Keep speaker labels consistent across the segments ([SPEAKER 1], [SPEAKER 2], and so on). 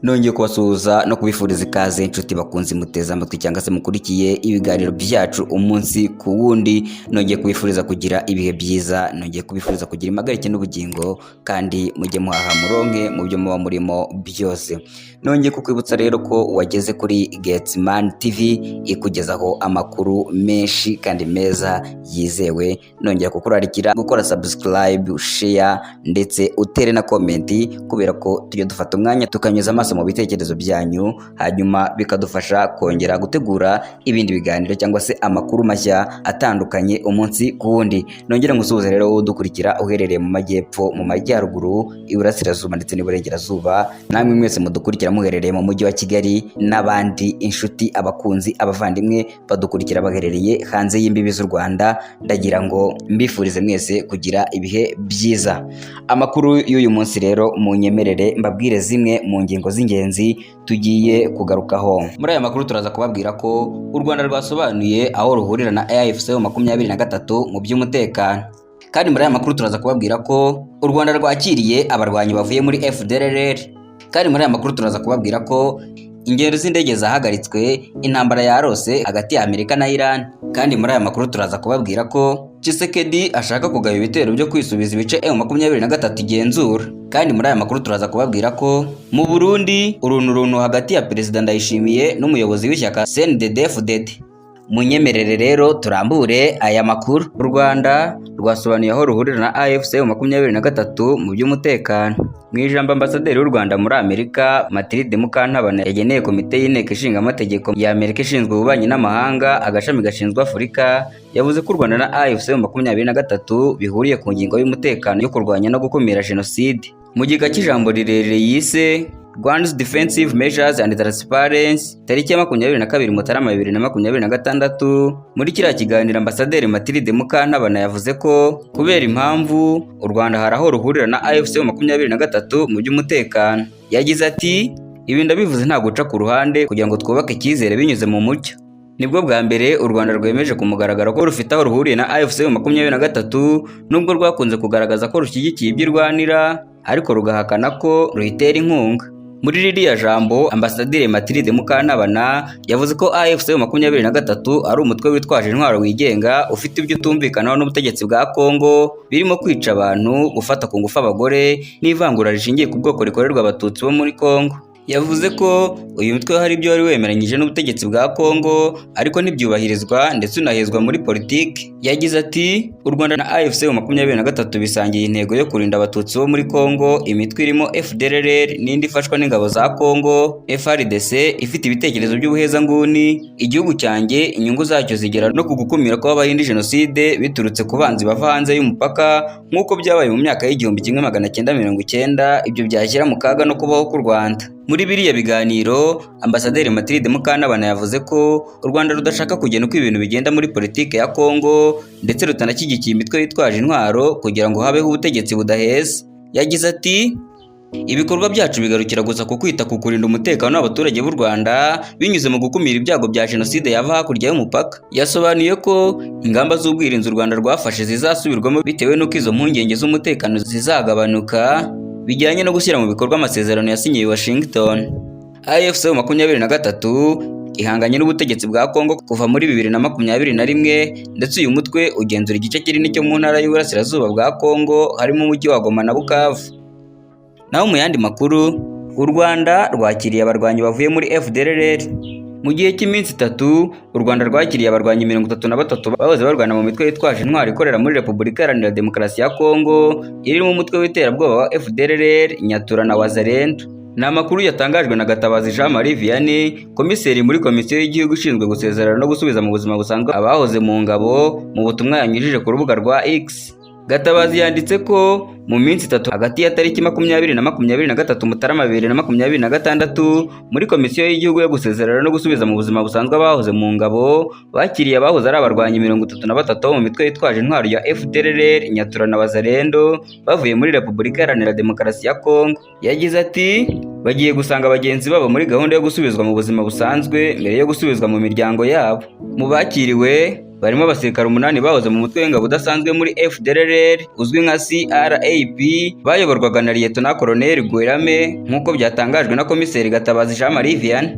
[SPEAKER 1] Nongeye kubasuhuza no kubifuriza ikaze, inshuti bakunze muteze amatwi cyangwa se mukurikiye ibiganiro byacu umunsi ku wundi. Nongeye kubifuriza kugira ibihe byiza, nongeye kubifuriza kugira impagarike n'ubugingo, kandi mujye muhaha muronke mu byo muba murimo byose. Nongeye kukwibutsa rero ko wageze kuri Getman TV ikugezaho amakuru menshi kandi meza yizewe. Nongera kukurarikira gukora subscribe, share ndetse utere na comment, kubera ko tujya dufata umwanya tukanyuza amaso mu bitekerezo byanyu, hanyuma bikadufasha kongera gutegura ibindi biganiro cyangwa se amakuru mashya atandukanye umunsi ku wundi. Nongera ngusuhuze rero wowe udukurikira uherereye mu majyepfo, mu majyaruguru, iburasirazuba ndetse n'iburengerazuba, namwe mwese mudukurikira muherereye mu mujyi wa Kigali, n'abandi inshuti, abakunzi, abavandimwe badukurikira baherereye hanze y'imbibi z'u Rwanda. Ndagira ngo mbifurize mwese kugira ibihe byiza. Amakuru y'uyu munsi rero, munyemerere mbabwire zimwe mu ngingo z'ingenzi tugiye kugarukaho. Muri aya makuru turaza kubabwira ko u Rwanda rwasobanuye aho ruhurira na AFC 23 mu by'umutekano. Kandi muri aya makuru turaza kubabwira ko u Rwanda rwakiriye abarwanyi bavuye muri FDLR. Kandi muri aya makuru turaza kubabwira ko ingendo z'indege zahagaritswe, intambara yarose hagati ya Amerika na Iran. Kandi muri aya makuru turaza kubabwira ko Tshisekedi ashaka kugaba ibitero byo kwisubiza ibice M23 igenzura. Kandi muri aya makuru turaza kubabwira ko mu Burundi urunturuntu hagati ya Perezida Ndayishimiye n'umuyobozi w'ishyaka CNDD-FDD. Munyemerere rero turambure aya makuru. U Rwanda rwasobanuye aho ruhurira na AFC 23 mu by'umutekano. Mu ijambo ambasaderi w'u Rwanda muri Amerika, Mathilde Mukantabana, yageneye komite y'Inteko Ishinga Amategeko ya Amerika ishinzwe ububanyi n'amahanga, agashami gashinzwe Afurika, yavuze ko u Rwanda na AFC 23 bihuriye ku ngingo y'umutekano yo kurwanya no gukumira jenoside. Mu gika cy'ijambo rirerire yise "Rwanda's Defensive Measures and Transparency", tariki ya 22 Mutarama 2026, muri kiriya kiganiro Ambasaderi Mathilde Mukantabana yavuze ko kubera impamvu u Rwanda hari aho ruhurira na AFC 23 mu by'umutekano. Yagize ati: "Ibi ndabivuze nta guca ku ruhande kugira ngo twubake icyizere binyuze mu mucyo." Nibwo bwa mbere u Rwanda rwemeje ku mugaragaro ko rufite aho ruhuriye na AFC 23, nubwo rwakunze kugaragaza ko rushyigikiye ibyo irwanira, ariko rugahakana ko ruyitera inkunga. Muri ririya jambo, Ambasaderi Mathilde Mukantabana yavuze ko AFC 23 ari umutwe witwaje intwaro wigenga, ufite ibyo utumvikanaho n'ubutegetsi bwa Congo, birimo kwica abantu, gufata ku ngufu abagore n'ivangura rishingiye ku bwoko rikorerwa Abatutsi bo muri Congo. Yavuze ko uyu mutwe hari ibyo wari wemeranyije n'ubutegetsi bwa Congo, ariko ntibyubahirizwa, ndetse unahezwa muri politiki. Yagize ati: "U Rwanda na AFC 23 bisangiye intego yo kurinda Abatutsi bo muri Congo imitwe irimo FDLR n'indi ifashwa n'ingabo za Congo FARDC ifite ibitekerezo by'ubuhezanguni. Igihugu cyanjye inyungu zacyo zigera no ku gukumira ko habaho indi jenoside biturutse ku banzi bava hanze y'umupaka, nk'uko byabaye mu myaka y'1990. Ibyo byashyira mu kaga no kubaho k'u Rwanda." Muri biriya biganiro, Ambasaderi Mathilde Mukantabana yavuze ko u Rwanda rudashaka kugena uko ibintu bigenda muri politiki ya Congo, ndetse rutanashyigikiye imitwe yitwaje intwaro kugira ngo habeho ubutegetsi budaheza. Yagize ati: "Ibikorwa byacu bigarukira gusa ku kwita ku kurinda umutekano w'abaturage b'u Rwanda binyuze mu gukumira ibyago bya jenoside yava hakurya y'umupaka." Yasobanuye ko ingamba z'ubwirinzi u Rwanda rwafashe zizasubirwamo bitewe n'uko izo mpungenge z'umutekano zizagabanuka, bijyanye no gushyira mu bikorwa amasezerano yasinyiwe i Washington. AFC 23 ihanganye n'ubutegetsi bwa Congo kuva muri 2021, ndetse uyu mutwe ugenzura igice kinini cyo mu ntara y'Uburasirazuba bwa Congo, harimo umujyi wa Goma na Bukavu. Naho mu yandi makuru, u Rwanda rwakiriye abarwanyi bavuye muri FDLR. Mu gihe cy'iminsi 3, u Rwanda rwakiriye abarwanyi 33 bahoze barwana mu mitwe yitwaje intwaro ikorera muri Repubulika Iharanira Demokarasi ya Congo, irimo umutwe w'iterabwoba wa FDLR, Nyatura na Wazalendo. Ni amakuru yatangajwe na Gatabazi Jean Marie Vianney, komiseri muri Komisiyo y'Igihugu ishinzwe gusezerana no gusubiza mu buzima busanzwe abahoze mu ngabo, mu butumwa yanyujije ku rubuga rwa X. Gatabazi yanditse ko mu minsi 3, hagati ya tariki 20 na 23 Mutarama 2026, muri Komisiyo y'Igihugu yo gusezerana no gusubiza mu buzima busanzwe abahoze mu ngabo, bakiriye abahoze ari abarwanyi 33 bo mu mitwe yitwaje intwaro ya FDLR, Nyatura na Wazalendo, bavuye muri Repubulika Iharanira Demokarasi ya Kongo. Yagize ati: "Bagiye gusanga bagenzi babo muri gahunda yo gusubizwa mu buzima busanzwe mbere yo gusubizwa mu miryango yabo." Mu bakiriwe Barimo abasirikare 8 bahoze mu mutwe w'ingabo udasanzwe muri FDLR uzwi nka CRAP, bayoborwaga na Lieutenant Colonel Guillaume, nk'uko byatangajwe na Komiseri Gatabazi Jean Marie Vianney.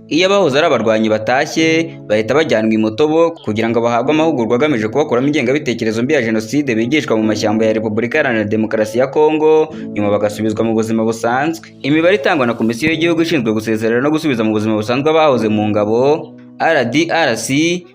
[SPEAKER 1] Iyo abahoze ari abarwanyi batashye, bahita bajyanwa i Mutobo kugira ngo bahabwe amahugurwa agamije kubakuramo ingengabitekerezo mbi ya jenoside, bigishwa mu mashyamba ya Repubulika Iharanira Demokarasi ya Kongo, nyuma bagasubizwa mu buzima busanzwe. Imibare itangwa na Komisiyo y'Igihugu ishinzwe gusezerera no gusubiza mu buzima busanzwe abahoze mu ngabo, RDRC,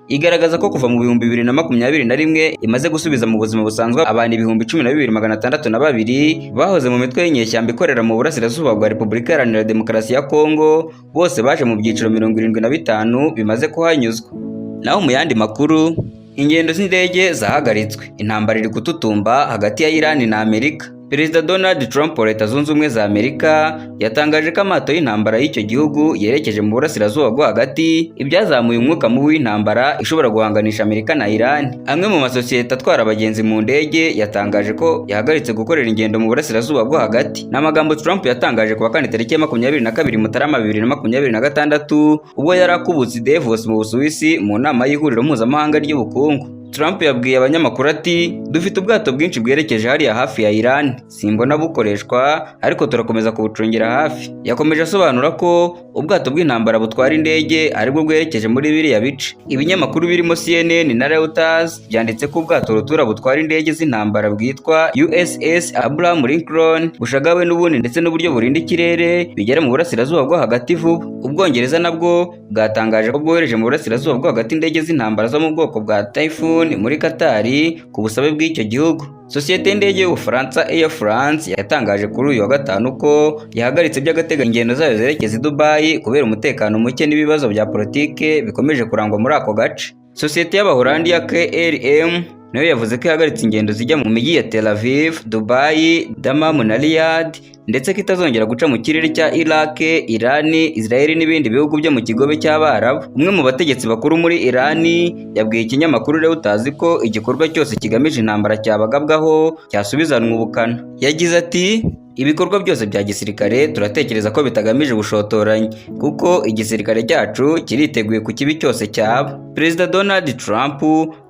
[SPEAKER 1] igaragaza ko kuva mu 2021 imaze gusubiza mu buzima busanzwe abantu 12,602 bahoze mu mitwe y'inyeshyamba ikorera mu burasirazuba bwa Repubulika Iharanira Demokarasi ya Kongo. Bose baje mu byiciro 75 bimaze kuhanyuzwa. Naho mu yandi makuru, ingendo z'indege zahagaritswe, intambara iri gututumba hagati ya Iran na Amerika. Perezida Donald Trump wa Leta Zunze Ubumwe za Amerika yatangaje ko amato y'intambara y'icyo gihugu yerekeje mu burasirazuba bwo hagati, ibyazamuye umwuka mubi w'intambara ishobora guhanganisha Amerika na Iran. Amwe mu masosiyete atwara abagenzi mu ndege yatangaje ko yahagaritse gukorera ingendo mu burasirazuba bwo hagati. Ni amagambo Trump yatangaje ku wa kane tariki ya 22 Mutarama 2026, ubwo yari akubutse i Davos mu Busuwisi mu nama y'ihuriro mpuzamahanga ry'ubukungu. Trump yabwiye abanyamakuru ati: "Dufite ubwato bwinshi bwerekeje hariya hafi ya Iran. Simbona bukoreshwa, ariko turakomeza kubucungira hafi." Yakomeje asobanura ko ubwato bw'intambara butwara indege aribwo bwerekeje muri biriya bice. Ibinyamakuru birimo CNN na Reuters byanditse ko ubwato rutura butwara indege z'intambara bwitwa USS Abraham Lincoln bushagawe n'ubundi ndetse n'uburyo burinda ikirere bigera mu burasirazuba bwo hagati vuba. Ubwongereza nabwo bwatangaje ko bwohereje mu burasirazuba bwo hagati indege z'intambara zo mu bwoko bwa Typhoon muri Katari ku busabe bw'icyo gihugu. Sosiyete y'indege y'Ubufaransa Air France yatangaje kuri uyu wa gatanu ko yahagaritse by'agateganyo ingendo zayo zerekeza i Dubai kubera umutekano muke n'ibibazo bya politike bikomeje kurangwa muri ako gace. Sosiyete y'Abahorandi ya KLM nayo yavuze ko ihagaritse ingendo zijya mu mijyi ya Tel Aviv, Dubai, Dammam na Riyadh, ndetse ko itazongera guca mu kirere cya Iraq, Iran, Israel n'ibindi bihugu byo mu kigobe cy'Abarabu. Umwe mu bategetsi bakuru muri Iran yabwiye ikinyamakuru Reuters ko igikorwa cyose kigamije intambara cyabagabwaho cyasubizanwa ubukana. Yagize ati: "Ibikorwa byose bya gisirikare turatekereza ko bitagamije ubushotoranyi, kuko igisirikare cyacu kiriteguye ku kibi cyose cyaba." Perezida Donald Trump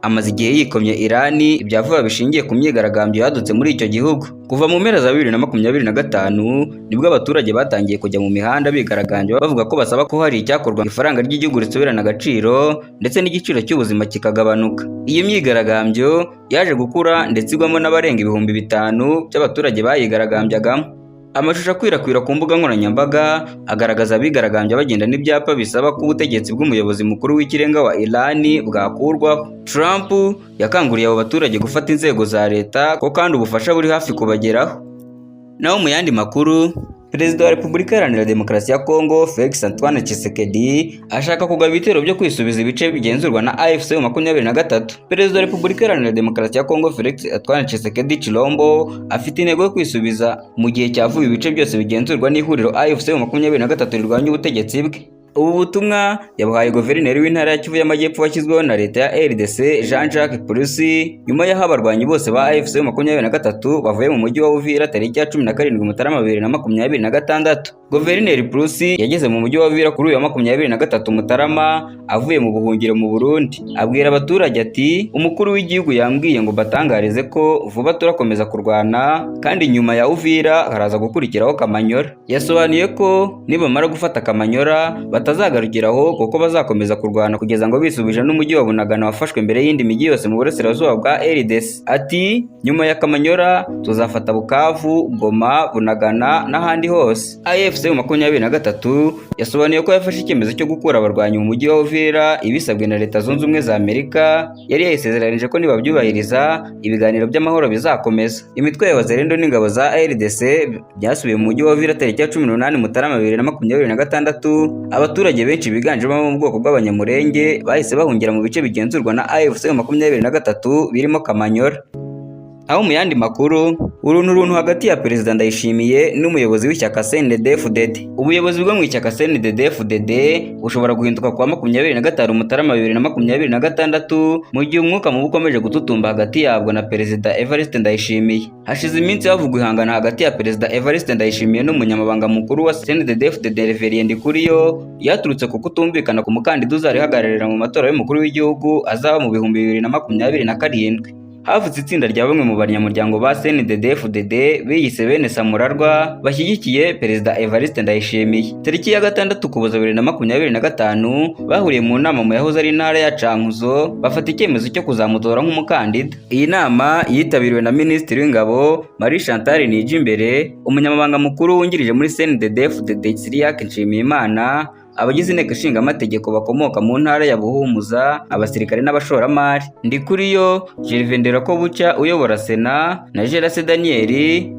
[SPEAKER 1] amaze igihe yikomye Irani ibya vuba bishingiye ku myigaragambyo yadutse muri icyo gihugu. Kuva mu mpera za 2025 nibwo abaturage batangiye kujya mu mihanda bigaragambya, bavuga ko basaba ko hari icyakorwa ifaranga ry'igihugu risubirana agaciro ndetse n'igiciro cy'ubuzima kikagabanuka. Iyi myigaragambyo yaje gukura ndetse igwamo n'abarenga 5000 by'abaturage bayigaragarambyagamo. Amashusho akwirakwira ku mbuga nkoranyambaga agaragaza abigaragambya bagenda n'ibyapa bisaba ko ubutegetsi bw'umuyobozi mukuru w'ikirenga wa Iran bwakurwaho. Trump yakanguriye abo baturage gufata inzego za leta, ko kandi ubufasha buri hafi kubageraho. Naho mu yandi makuru, Perezida wa Repubulika Iharanira Demokarasi ya Kongo Felix Antoine Tshisekedi ashaka kugaba ibitero byo kwisubiza ibice bigenzurwa na AFC 23. Perezida wa Repubulika Iharanira Demokarasi ya Kongo Felix Antoine Tshisekedi Tshilombo afite intego yo kwisubiza mu gihe cya vuba ibice byose bigenzurwa n'ihuriro AFC 23 rirwanya ubutegetsi bwe. Ubu butumwa yabuhaye guverineri w'intara ya Kivu y'Amajyepfo washyizweho na leta ya RDC, Jean-Jacques Purusi, nyuma y'aho abarwanyi bose ba AFC 23 bavuye mu mujyi wa Uvira tariki ya 17 Mutarama 2026. Guverineri Purusi yageze mu mujyi wa Uvira kuri uyu wa 23 Mutarama avuye mu buhungiro mu Burundi. Abwira abaturage ati: "Umukuru w'igihugu yambwiye ngo mbatangarize ko vuba turakomeza kurwana, kandi nyuma ya Uvira haraza gukurikiraho Kamanyora." Yasobanuye ko nibamara gufata Kamanyora batazagarukiraho, kuko bazakomeza kurwana kugeza ngo bisubije n'umujyi wa Bunagana wafashwe mbere y'indi mijyi yose mu burasirazuba bwa RDC. Ati: "Nyuma ya Kamanyora tuzafata Bukavu, Goma, Bunagana n'ahandi hose." AFC 23 yasobanuye ko yafashe icyemezo cyo gukura abarwanyi mu mujyi wa Uvira ibisabwe na Leta Zunze Ubumwe za Amerika yari yayisezeranije ko nibabyubahiriza ibiganiro by'amahoro bizakomeza. Imitwe ya Wazalendo n'ingabo za RDC byasubiye mu mujyi wa Uvira tariki ya 18 Mutarama 2026. Abaturage benshi biganjemo abo mu bwoko bw'Abanyamurenge bahise bahungira mu bice bigenzurwa na AFC 23 birimo Kamanyora. Aho mu yandi makuru, Urunturuntu hagati ya Perezida Ndayishimiye n'umuyobozi w'ishyaka CNDD-FDD. Ubuyobozi bwo mu ishyaka CNDD-FDD bushobora guhinduka kuwa 25 Mutarama 2026, mu gihe umwuka mubi ukomeje gututumba hagati yabwo na Perezida Evariste Ndayishimiye. Hashize iminsi havugwa ihangana hagati ya Perezida Evariste Ndayishimiye n'umunyamabanga mukuru wa CNDD-FDD Reverien Ndikuriyo, ryaturutse ku kutumvikana ku mukandida uzarihagararira mu matora y'umukuru w'igihugu azaba mu 2027. Havutse itsinda rya bamwe mu banyamuryango ba CNDD-FDD biyise bene Samurarwa bashyigikiye Perezida Evariste Ndayishimiye. Tariki ya 6 Ukuboza 2025 bahuriye mu nama mu yahoze ari intara ya Cankuzo, bafata icyemezo cyo kuzamutora nk'umukandida. Iyi nama yitabiriwe na Minisitiri w'Ingabo Marie Chantal Nijimbere, umunyamabanga mukuru wungirije muri CNDD-FDD Cyriaque Nshimiyimana, abagize inteko ishinga amategeko bakomoka mu ntara ya Buhumuza, abasirikare n'abashoramari. Ndikuriyo, Gervais Nderakobuca uyobora Sena na Gerase Daniel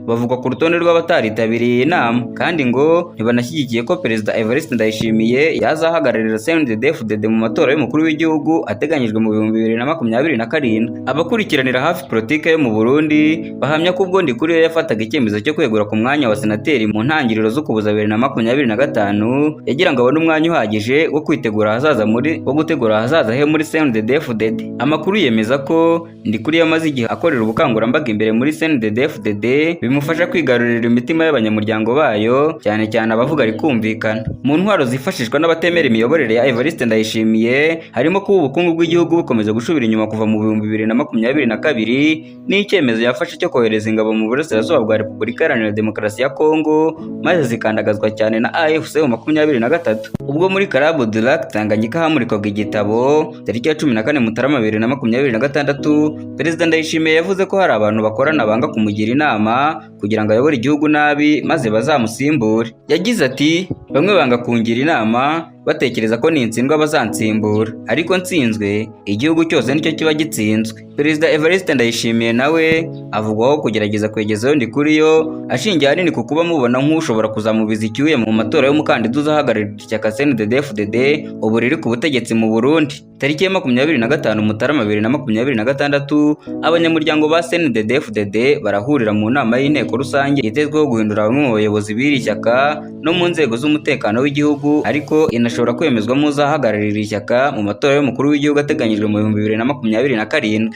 [SPEAKER 1] bavugwa ku rutonde rw'abataritabiriye iyi nama, kandi ngo ntibanashyigikiye ko Perezida Evariste Ndayishimiye yazahagararira CNDD-FDD mu matora y'umukuru w'igihugu ateganyijwe mu 2027. Abakurikiranira hafi politike yo mu Burundi bahamya ko ubwo Ndikuriyo yafataga icyemezo cyo kwegura ku mwanya wa senateri mu ntangiriro z'Ukuboza 2025, yagira ngo abone umwanya uhagije wo kwitegura ahazaza muri wo gutegura ahazaza he muri CNDD-FDD. Amakuru yemeza ko Ndikuriyo amaze igihe akorera ubukangurambaga imbere muri CNDD-FDD, bimufasha kwigarurira imitima y'abanyamuryango bayo, cyane cyane abavuga rikumvikana. Mu ntwaro zifashishwa n'abatemera imiyoborere ya Evariste Ndayishimiye harimo kuba ubukungu bw'igihugu bukomeza gusubira inyuma kuva mu 2022, n'icyemezo yafashe cyo kohereza ingabo mu burasirazuba bwa Repubulika Iharanira Demokarasi ya Kongo, maze zikandagazwa cyane na AFC 23. Ubwo muri Club du Lac Tanganyika hamurikwaga igitabo tariki ya 14 Mutarama 2026, Perezida Ndayishimiye yavuze ko hari abantu bakorana banga kumugira inama kugira ngo ayobore igihugu nabi maze bazamusimbure. Yagize ati: "Bamwe banga kungira inama batekereza ko nintsindwa bazansimbura, ariko nsinzwe igihugu cyose nicyo kiba gitsinzwe." Perezida Evariste Ndayishimiye nawe avugwaho kugerageza kwegezayo Ndikuriyo, ashingiye ahanini ku kuba amubona nk'ushobora kuzamubiza icyuya mu matora y'umukandida uzahagararira ishyaka CNDD-FDD ubu riri ku butegetsi mu Burundi. Tariki ya 25 Mutarama 2026, abanyamuryango ba CNDD-FDD barahurira mu nama y'inteko rusange yitezweho guhindura bamwe mu bayobozi b'iri shyaka no mu nzego z'umutekano w'igihugu, ariko inashobora kwemezwamo uzahagararira ishyaka mu matora y'umukuru w'igihugu ateganyijwe mu 2027.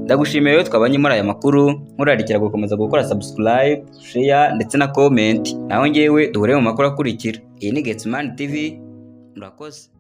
[SPEAKER 1] Ndagushimiye rero twabanye muri aya makuru, nkurarikira gukomeza gukora subscribe, share ndetse na comment. Naho ngewe duhure mu makuru akurikira. Iyi ni Getsimani TV, murakoze.